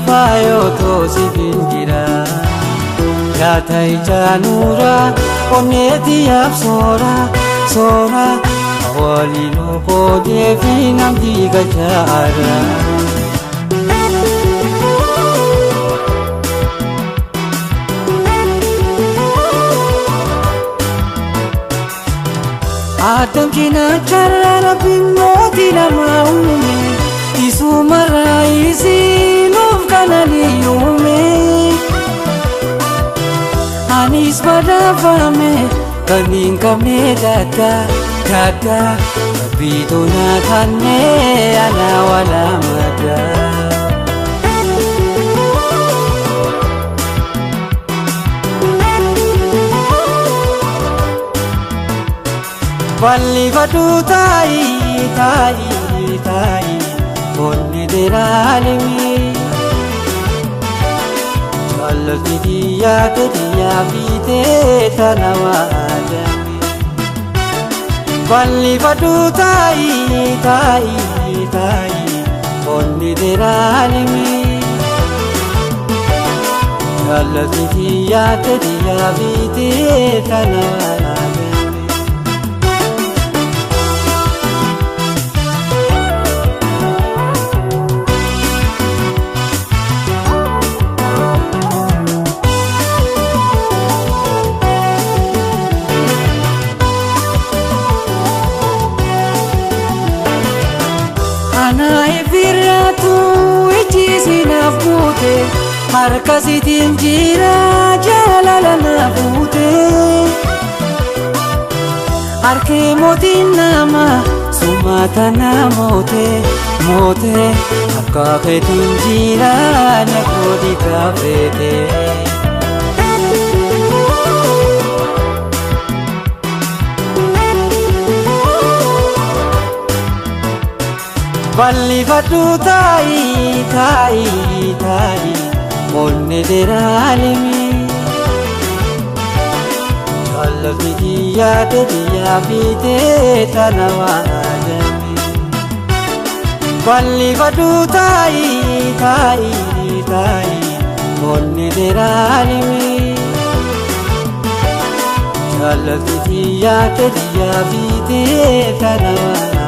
Faayoo siifin jira Yaata ijaanuura onneeti yaaf soora soora waliin qoodee fi namni gajaara. Adam cinaacha rabbiin mootii nama uume isumarraa isiin of kananii uume. Anis badhaafame kan hin qabne daaddaa daaddaa rabbiitu na kannee ana wala maddaa. Bal'ifadhu taa'i taa'i taa'i onni deraalimi jaalalti xiyyaa xiyyaa fiitee tana waadame. Bal'ifadhu taa'i taa'i taa'i onni deraalimi jaalalti xiyyaa xiyyaa fiitee tana waadame. Harka sitiin jira jaalala na fuute harki mootiin nama sumata na moote moote harka keetiin jira na kooti kaafete. Bal'ifadhu taa'i taa'i taa'i onni deraalimi jaalalti xiyyaa xiyyaa fiitee tana waadame. Bal'ifadhu taa'i taa'i taa'i onni deraalimi jaalalti xiyyaa xiyyaa fiitee tana waadame.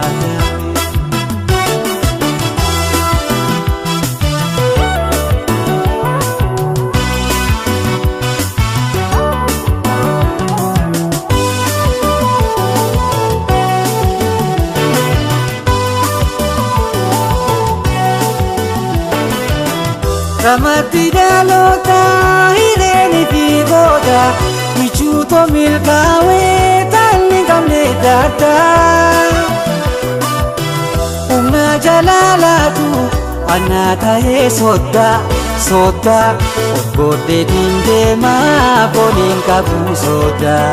Ramatti dhaloota hireeni fi gooda michuutoo milkaa'ee talli qabne daaddaa. Humna jaalalaatu anaa ta'ee soddaa soddaa obbooddeetiin deemaa fooliin qabu soddaa.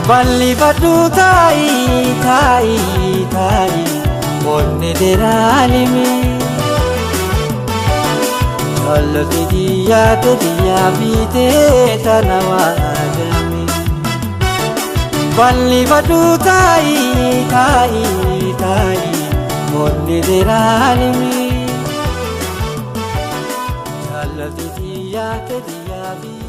Bal'ifadhu taa'i taa'i taa'i onni deraalimi jaalalti xiyyaa xiyyaa fiitee tana waadame. Bal'ifadhu taa'i taa'i taa'i onni deraalimi jaalalti xiyyaa xiyyaa fiitee.